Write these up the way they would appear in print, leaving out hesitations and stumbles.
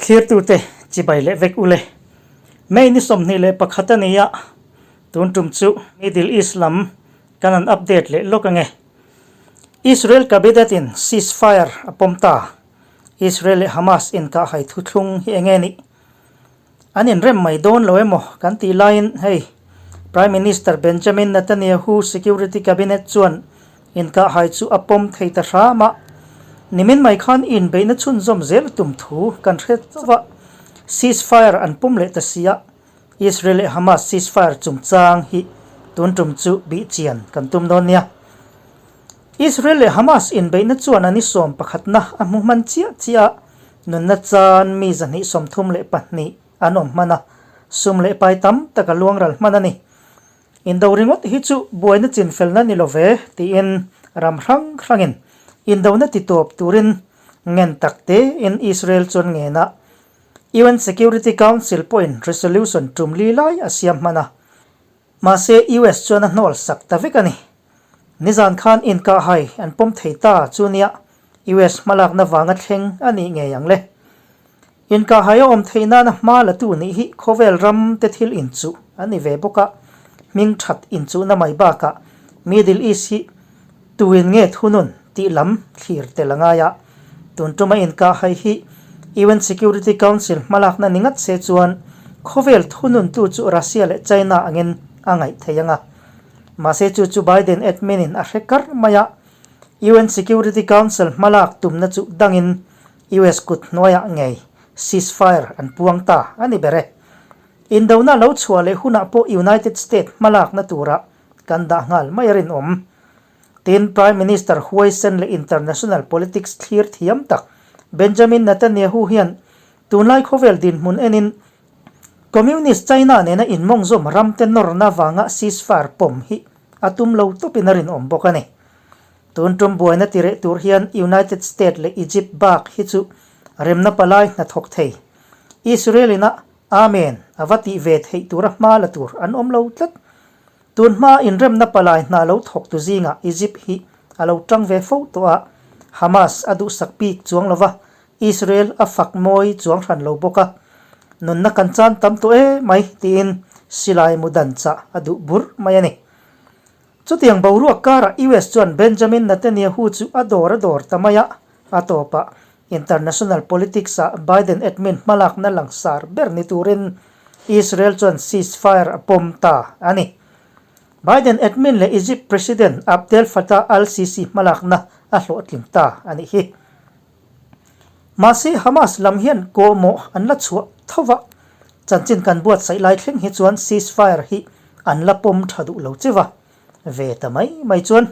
Thlirtute chibai leh vek ule. May ni 21 a ni a, tun tum chu Middle East lam kan han update leh lawk ange. Israel Cabinet in ceasefire a pawm ta. Israel leh Hamas inkahhai thuthlung hi enge nih? An inrem mai dawn lo emaw kan tih laiin hei Prime Minister Benjamin Netanyahu Security Cabinet chuan inkahhai chu a pawm thei ta hram a, nimin mai khan inbeihna chhunzawm zel tum thu kan hre chauh a, ceasefire an pawm leh ta si a, Israel leh Hamas ceasefire chungchang hi tun tum chu bih chian kan tum dawn nia. Israel leh Hamas inbeihna chuan an i sawm pakhatna a hmu hman chiah chiah a, nunna chan mi 232 an awm hman a, sum leh pai tam tak a luang ral hman a ni. Indo ringawt hi chu buaina chinfelna ni lo ve tiin ram hrang hrangin indona ti tawp turin ngen tak tein Israel chuan ngen a, UN Security Council pawhin resolution tum li lai a siam hman a. Mahse, US chuan a hnawl sak ta vek a ni. Nizan khan inkahhai an pawm thei ta chu nia US hmalakna vanga thleng a nih ngei ang le. Inkahhai a awm theih nana hma la tu nih hi khawvel ram te thil inchuh a ni ve bawk a, hming that inchuhna mai bakah Middle East hi tuin nge thunun tih lam thlir tel a ngai a. Tun tuma inkahhai hi UN Security Council hmalakna ni ngat se chuan khawvel thununtu chu Russia leh China angin a ngaih thei ang a. Mahse chu chu Biden admin in a hre kar mai a, UN Security Council hmalak tumna chu dangin US kut hnuaiah ngei ceasefire an puang ta a ni ber e. Indona lo chhuah leh hunah pawh United State hmalakna turah kan dah nghal mai a rinawm. Tin, Prime Minister huaisen leh international politics thlir thiam tak Benjamin Netanyahu hian tunlai khawvel dinhmun enin Communist China nena inmawngzawm ramte nawrna vanga ceasefire pawm hi a tum lo tawpin a rinawm bawk a ni. Tun tum buaina ti reh tur hian United State leh Egypt bak hi chu remna palai hnathawk thei. Israel ina Amen a va tih ve theih tura hma la tur an awm lo tlat. Tun hma inremna palai hna lo thawk tu zingah Egypt hi a lo tang ve fo tawh a, Hamas a duhsak bik chuang lo va, Israel a fak mawi chuang hran lo bawk a, nunna kan chan tam tawh e mai tiin silai mu dan chah a duh bur mai a ni. Chutiang boruak karah US chuan Benjamin Netanyahu chu a dawr a dawr ta mai a, a tawpah international politics ah Biden admin hmalakna langsar ber ni turin Israel chuan ceasefire a pawm ta a ni. Biden admin leh Egypt President Abdel Fattah al-Sisi hmalakna a hlawhtling ta a nih hi. Mahse Hamas lam hian kawhmawh an la chhuah tho va, chanchin kan buatsaih lai thleng hi chuan ceasefire hi an la pawm tha duh lo chiva ve ta mai mai chuan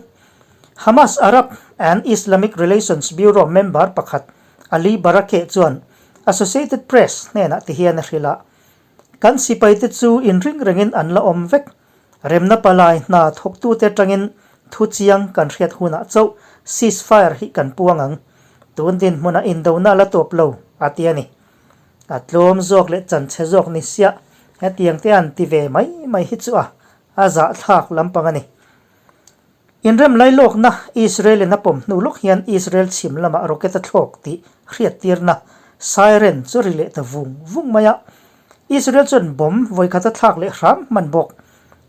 Hamas Arab and Islamic Relations Bureau member pakhat Ali Barakeh chuan Associated Press hnenah ti hian a hrilh a, Kan sipaite chu inring rengin an la awm vek. Remna palai hna thawktute atangin thu chiang kan hriat hunah chauh ceasefire hi kan puang ang. Tun dinhmunah indona a la tawp lo, a ti a ni. A tlawm zawk leh chanchhe zawk ni siah hetiang te an ti ve mai mai hi chu a a zahthlak lampang a ni. Inrem lailawkna Israel in a pawm hnu lawk hian Israel chhim lamah rocket a thlawk tih hriattirna siren chu ri leh ta vung vung mai a. Israel chuan bomb vawikhat a thlak leh hram hman bawk.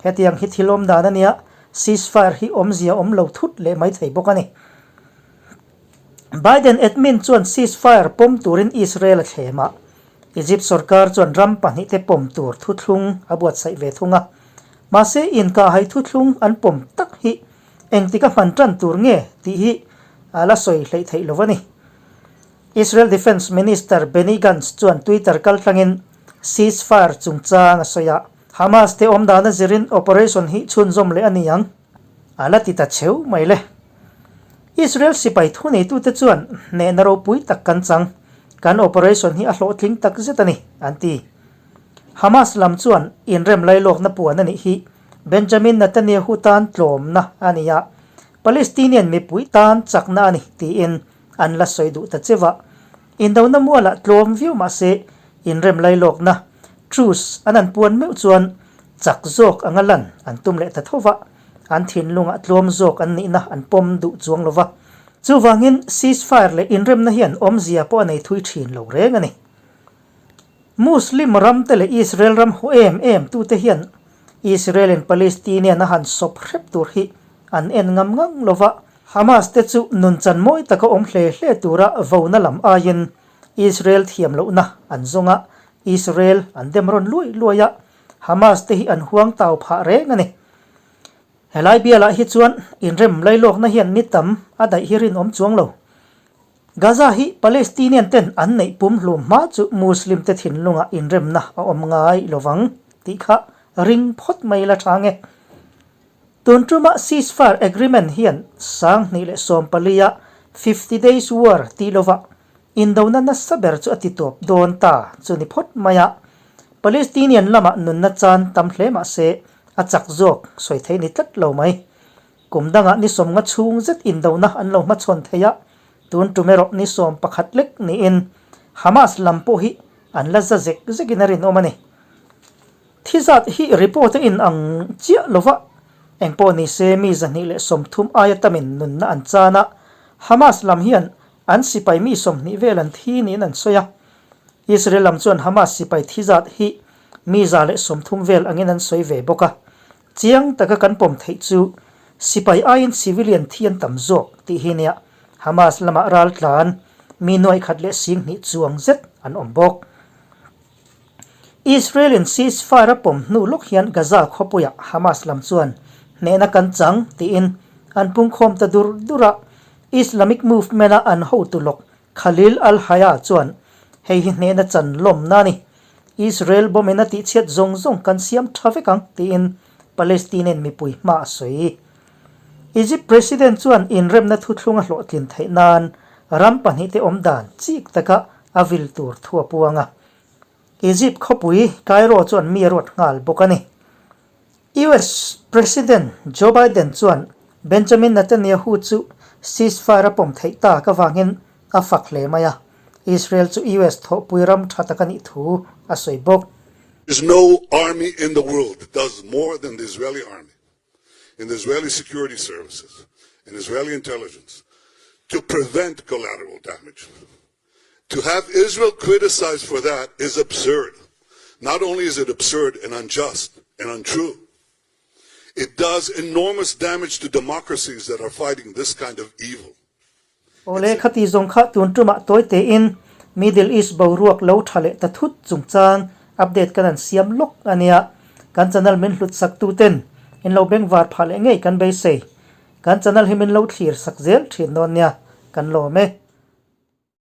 Hetiang hi thil awm dan a nia, ceasefire hi awmzia awm lo thut leh mai thei bawk a ni. Biden admin chuan ceasefire pawm turin Israel a thlem a, Egypt sorkar chuan ram pahnihte pawm tur thuthlung a buatsaih ve thung a. Mahse, inkahhai thuthlung an pawm tak hi engtik a hman tan tur nge tih hi a la sawi hleih theih lo a ni. Israel Defence Minister Benny Gantz chuan Twitter kaltlangin ceasefire chungchang a sawi a, Hamas te awm dana zirin operation hi chhunzawm leh a ni ang. A la ti ta cheu mai le. Israel sipai thuneitute chuan hnehna ropui tak kan chang, kan operation hi a hlawhtling tak zet a ni, an ti. Hamas lam chuan inrem lailawkna puan a nih hi Benjamin Netanyahu tan tlawmna a ni a, Palestinian mipui tan chakna a ni tiin an la sawi duh ta cheu a. Indona mualah tlawm viau mah se inrem lailawkna, truce, an an puan meuh chuan chak zawk anga lan an tum leh ta tho va, an thinlungah tlawm zawk an nihna an pawm duh chuang lo va. Chuvangin ceasefire leh inremna hian awmzia pawh a nei thui thin lo reng a ni. Muslim ram te leh Israel ram haw em em tute hian Israel in Palestinian a han sawp hrep tur hi an en ngam ngang lo va, Hamas te chu nunchan mawi taka awm hle hle tura vona lam aiin Israel thiam lohna an zawng a, Israel an dem rawn luai luai a, Hamas te hi an huang tau phah reng a ni. Helai bialah hi chuan inrem lailawkna hian ni tam a daih hi rinawm chuang lo. Gaza hi Palestinian ten an neih pumhlum hma chu Muslim te thinlungah inremna a awm ngai lovang tih kha ring phawt mai la tha nge. Tun tuma ceasefire agreement hian 2014 a 50 days war tih lovah indona nasa ber chu a ti tawp dawn ta chu ni phawt mai a. Palestinian lamah nunna chan tam hle mah se a chak zawk sawi theih ni tlat lo mai. Kum dangah ni 50 chhung zet indona an lo hmachhawn thei a, tun tum erawh ni 11 lek niin Hamas lam pawh hi an la za zek zekin a rinawm a ni. Thi zat hi report a in ang chiah lova, engpawh ni se mi 230 aia tamin nunna an chan a, Hamas lam hian an sipai mi 20 vel an thi niin an sawi a. Israel lam chuan Hamas sipai thi zat hi mi 130 vel angin an sawi ve bawk a. Chiang taka kan pawm theih chu sipai aiin civilian thi an tam zawk tih hi nia Hamas lamah raltlan mi 10,020 chuang zet an awm bawk. Israel in ceasefire a pawm hnu lawk hian Gaza khawpuiah Hamas lam chuan hnehna kan chang tiin an pungkhawm ta dur dur a, Islamic Movement a an hotu lawk Khalil al-Hayya chuan hei hi hnehna chan lawmna a ni. Israel bomb-in a tihchhiat zawng zawng kan siam tha vek ang, tiin Palestinian mipui hma a sawi. Egypt President chuan inremna thuthlung a hlawhtlin theih nan ram pahnihte awm dan chik taka a vil tur thu a puang a. Egypt khawpui Cairo chuan mi a ruat nghal bawk a ni. US President Joe Biden chuan Benjamin Netanyahu chu ceasefire a pawm theih tak avangin a fak hle mai a, Israel chu US thawhpui ram tha tak a nih thu a sawi bawk. There's no army in the world that does more than the Israeli army and the Israeli security services and Israeli intelligence to prevent collateral damage. To have Israel criticized for that is absurd. Not only is it absurd and unjust and untrue, it does enormous damage to democracies that are fighting this kind of evil. Awle khati zawng kha tun tumah tawi tein Middle East boruak lo tha leh ta thut chungchang update kan an siam lawk a nia. Kan channel min hlut sak tu ten in lo bengvar phah leh ngei kan beisei. Kan channel hi min lo thlir sak zel thin dawn nia. Kan lawm e.